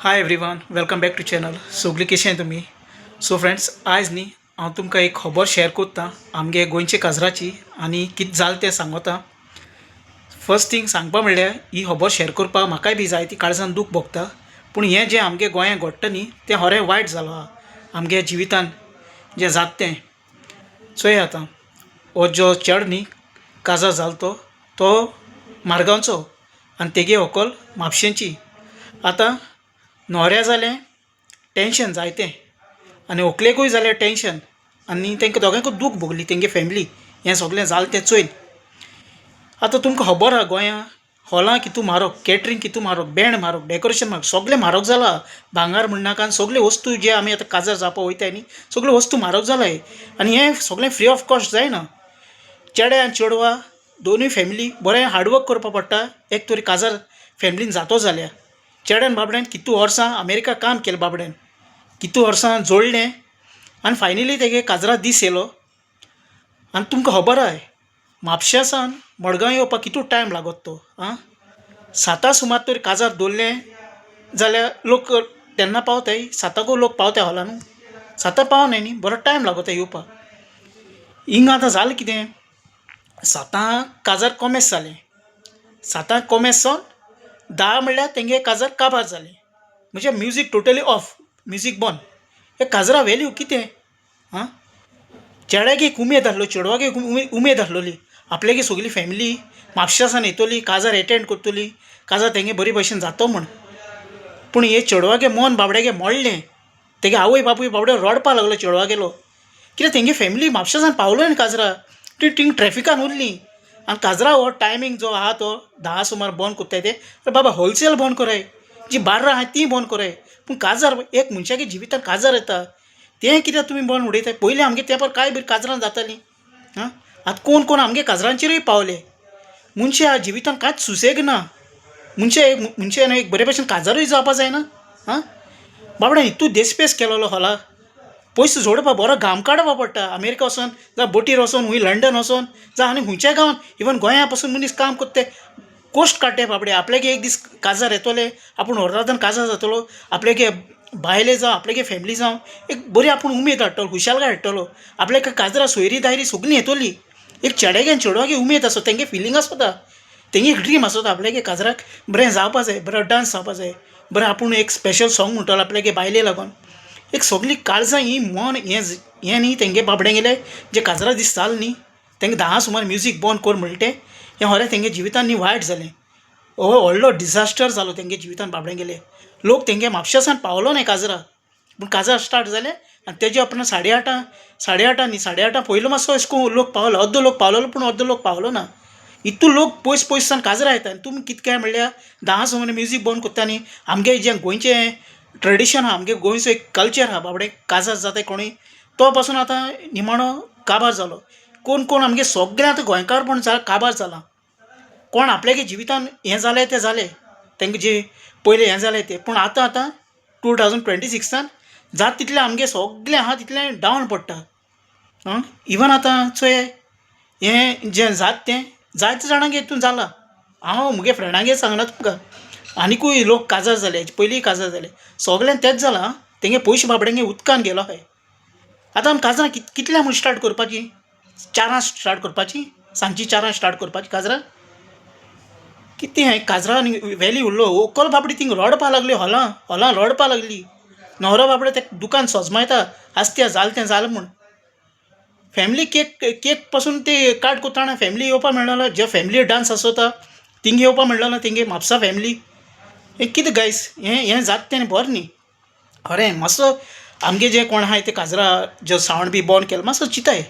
Hi everyone, welcome back to channel. सगळीं कशें तुमी? सो फ्रेंड्स, आयज न्ही हांव तुमकां एक खबर शेअर करता आमगे गोंयचे काजराची आनी कितें जालें तें सांगता. फर्स्ट थींग सांगपा म्हणल्यार ही खबर शेअर करपाक म्हाकाय बी जायती काळजान दूख भोगता, पूण हें जें आमगे गोंयांत घडटा न्ही तें खरें वायट जालां आहा आमगे जिवितान जें जाता तें. चोया आतां हो जो चेडो न्ही काजार जालो तो तो मारगांवचो आनी तेगे व्हंकल म्हापशेंची. आतां न्होवऱ्या जालें टेंशन जायतें आनी व्हंकलेकूय जालें टेंशन आनी तांकां दोगांयकूय दूख भोगली तेंगे फॅमिली हें सगलें जालें तें चोयन. आतां तुमकां खबर आहा गोंया हॉलां कितू म्हारग, कॅटरींग कितू म्हारग, बँड म्हारग, डेकोरेशन म्हारग, सगलें म्हारग जालां. भांगर म्हणनाका आनी सगल्यो वस्तू जे आमी आतां काजार जावपा वयताय न्ही सगल्यो वस्तू म्हारग जाला. आनी हें सगलें फ्री ऑफ कॉस्ट जायना. चेडे आनी चेडवां दोनूय फॅमिली बरें हार्डवर्क करपा पडटा एक तरी काजार फॅमिलीन जातो जाल्यार. चेड्यान बाबड्यान कितू वर्सां अमेरिका काम केलें, बाबड्यान कितू वर्सां जोडलें आनी फायनली तेगे काजरा दीस येयलो. आनी तुमकां खबर आहाय म्हापशा सावन मडगांव येवपाक कितू टायम लागत तो. आं, सातां सुमार तर काजार दवरलें जाल्यार लोक तेन्ना पावताय, सातांकूय लोक पावताय हॉला न्हू, सातां पावनाय न्ही, बरो टायम लागता येवपाक. हिंगा आतां जालें कितें, सातां काजार कोमेस जालें, सातां कोमेस जावन 10 म्हणल्यार तेंगे काजार काबार जालें. म्हणजे म्युजीक टोटली ऑफ, म्युजीक बंद. हे काजरा वेल्यू कितें? आं, चेड्याक एक उमेद आसलो, चेडवाक एक उमेद आसलोली आपल्यागे सगली फॅमिली म्हापशा सावन येतली, काजार एटेंड करतली, काजार तेंगे बरे भशेन जातो म्हण. पूण हे चेडवागे मन बाबड्यागे मोडलें. तेगे आवय बापूय बाबडो रडपा लागलो चेडवागेलो, कित्याक तेंगे फॅमिली म्हापशा सावन पावलो न्ही काजरा, ती थिंग ट्रॅफिकान उरली. आनी काजरा हो टायमींग जो आहा तो 10 सुमार बंद करताय ते बाबा होलसेल बंद कराय, जी बार्रां आहाय तीं बंद कराय, पूण काजार एक मनशागे जिवितान काजार येता तें कित्याक तुमी बंद उडयताय? पयलीं आमगे तेंपार कांय बी काजरां जातालीं. आं, आतां कोण कोण आमगे काजरांचेरूय पावले. मनशां जिवितान कांयच सुसेग ना, मनशां मनशान एक बरे भशेन काजारूय जावपा जायना. आं बाबड्या इतू देसपेस केलोलो हॉला पयसो जोडपा बरो घाम काडपा पडटा. अमेरिका वचोन जावं बोटीर वचोन, खूंय लंडन वचोन जावं आनी खुंयच्या गांवान, इवन गोंया पासून मनीस काम करता, कोश्ट काडटा बाबडे. आपल्यागे एक दीस काजार येतोले, आपूण अर्दान काजार जातलो, आपल्यागे बायले जावं आपल्यागे फॅमिली जावं एक बरी आपूण उमेद हाडटलो, खुशालकाय हाडटलो. आपल्याक काजरा सोयरी दायरी सगलीं येतोली. एक चेड्यागे आनी चेडवागे उमेद आसता, तेंगे फिलींग आसता, तेंगे एक ड्रीम आसता आपल्यागे काजराक बरें जावपा जाय, बरो डांस जावपा जाय, बरें आपूण एक स्पेशल सॉंग म्हणटलो आपल्यागे बायले लागून. एक सगलीं काळजां ही मन हें हें न्ही तेंगे बाबड्यांगेले जे काजरा दीस जाल न्ही तेंगे 10 सुमार म्युजीक बंद कर म्हणटा तें हें खरें तेंगे जिवितान न्ही वायट जालें. हो व्हडलो डिजास्टर जालो तेंगे जिवितान बाबड्यांगेले. लोक तेंगे म्हापशा सावन पावलो न्ही काजरा, पूण काजार स्टार्ट जालें आनी तेजे उपरांत 8:30 8:30 न्ही 8:30 पयलो मातसो अशें करून लोक पावलो, अर्दो लोक पावलोलो पूण अर्दो लोक पावलो ना. इतू लोक पयस पयस सावन काजरा येता आनी तुमी कितें काय म्हणल्यार 10 सुमार म्युजीक बंद करता न्ही. आमगे जें गोंयचें ट्रेडिशन आहा, आमगे गोंयचो एक कल्चर आहा बाबडे, काजार जाता कोणूय तो पासून आतां निमाणो काबार जालो. कोण कोण आमगे सगळें आतां गोंयकारपण काबार जालां. कोण आपल्यागे जिवितान हें जालें तें जालें, तेंगे जे पयलें हें जालें तें, पूण आतां आतां 2026 जाता तितलें आमगे सगळें आहा तितलें डावन पडटा. आं, इवन आतां चोय हें जें जाता तें जायते जाणांगे हितून जालां. हांव म्हगे फ्रेंडांगे सांगना तुमकां, आनिकूय लोक काजार जाले, हेजे पयलीं काजार जाले, सगळ्यान तेंच जालां. तेंगे पयशे बाबड्यांगे उदकान गेलो हय. आतां आमी काजरां कितल्या म्हूण स्टार्ट करपाची? 4 स्टार्ट करपाची, सांजची 4 स्टार्ट करपाची काजरां? कितें हें काजरां आनी वेल्यू उरलो? व्हंकल बाबडी थिंग रडपा लागली, हॉलां हॉलां रडपा लागली. न्हवरो बाबडो ते दुकान सोजमायता आसत्या जालें तें जालें म्हूण. फॅमिली केक केक पासून ते काट कोत्ताना फॅमिली येवपा मेळना, जे फॅमिली डांस आसता थिंग येवपा मेळना, तेंगे म्हापसा फॅमिली. हें कितें गायस, हें हें जाता तें बरें न्ही. खरें मातसो आमगे जे कोण आहाय ते काजरा जे सावंड बी बंद केलो मातसो चिंताय.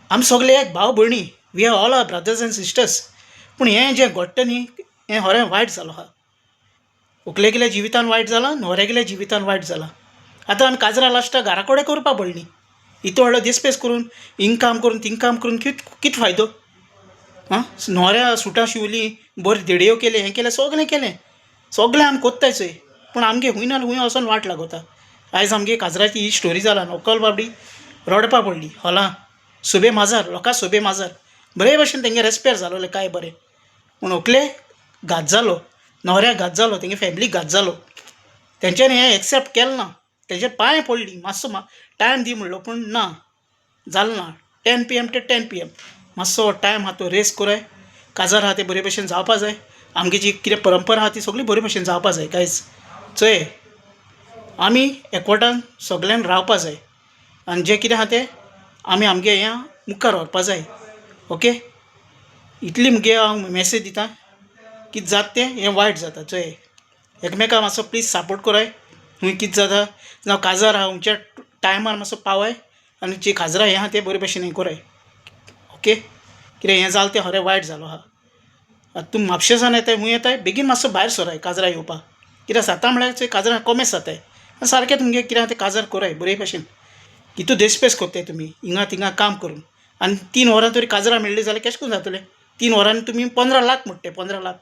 आमी सगले एक भाव भयणी, we are all are brothers and sisters. पूण हें जें घडटा न्ही हें खरें वायट जालो आहा. व्हंकलेगेल्या जिवितान वायट जालां, न्हवऱ्यागेल्या जिवितान वायट जालां. आतां आमी काजरां लास्टाक घरा कडेन करपा पडलीं. इतलो व्हडलो देसपेस करून हिंग काम करून थिंग काम करून कित फायदो? आं, न्हवऱ्या सुटां शिंवलीं, बऱ्यो धेडयो केल्यो, हें केलें, सगळें केलें, सगळें आमी कोत्ताय चोय, पूण आमगे खूंय ना खूंय वचोन वाट लागता. आयज आमगे काजराची ही स्टोरी जाला. व्हंकल बाबडी रडपा पडली हॉलां, सोबे माजार, लोकां सोबे माजार बरे भशेन तेंगे रेस्पेर जालोले काय बरें, पूण व्हंकले घात जालो, न्हवऱ्याक घात जालो, तेंगे फॅमिलीक घात जालो. तेंच्यांनी हें एक्सेप्ट केलें ना. तेजे पांय पडली मातसो टायम दी म्हणलो पूण ना जालें ना. 10 p.m. ते 10 p.m. मातसो टायम आहा तो रेस कोराय. काजार आहा तें बरे भशेन जावपा जाय. आमगे जी कितें परंपरा आहा ती सगळी बरे भशेन जावपा जाय. गायज चोय, आमी एकवटान सगल्यांक रावपा जाय आनी जें कितें आहा तें आमी आमगे हें मुखार व्हरपा जाय. ओके, इतली मुगे हांव मॅसेज दिता. कितें जाता तें हें वायट जाता. चोय, एकमेकाक मातसो प्लीज सपोर्ट कोराय. खूंय कितें जाता जावं काजार आहा हुंयच्या टायमार मातसो पावाय आनी जी काजरा हें आहा तें बरे भशेन हें कोराय. ओके, कित्याक हें जालें तें खरें वायट जालो आहा. आतां तुमी म्हापशेसान येताय खूंय येताय बेगीन मातसो भायर सोराय काजरा येवपाक. कित्याक सातां म्हळ्यार चोय काजरा कोमेस जाताय आनी सारकें तुमगें कितें आहा तें काजार कोराय बरे भशेन. कितू देसपेस कोत्ताय तुमी हिंगा थिंगा काम करून आनी 3 वरां तरी काजरा मेळ्ळी जाल्यार केशें करून जातलें? 3 वरांनी तुमी 15 लाख मोडटाय, 15 लाख.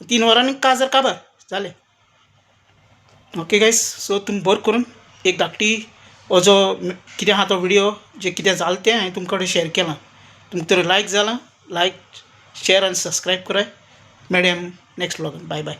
3 वरांनी काजार काबार जालें. ओके गायज, सो तुमी बरें करून एक धाकटी हो जो कितें आहा तो विडियो जें कितें जालें तें हांवें तुमकां कडेन शेअर केलां. तुमकां तर लायक जालां, लायक, शेअर आनी सबस्क्रायब कराय. मेळया नेक्स्ट व्लॉगान. बाय बाय.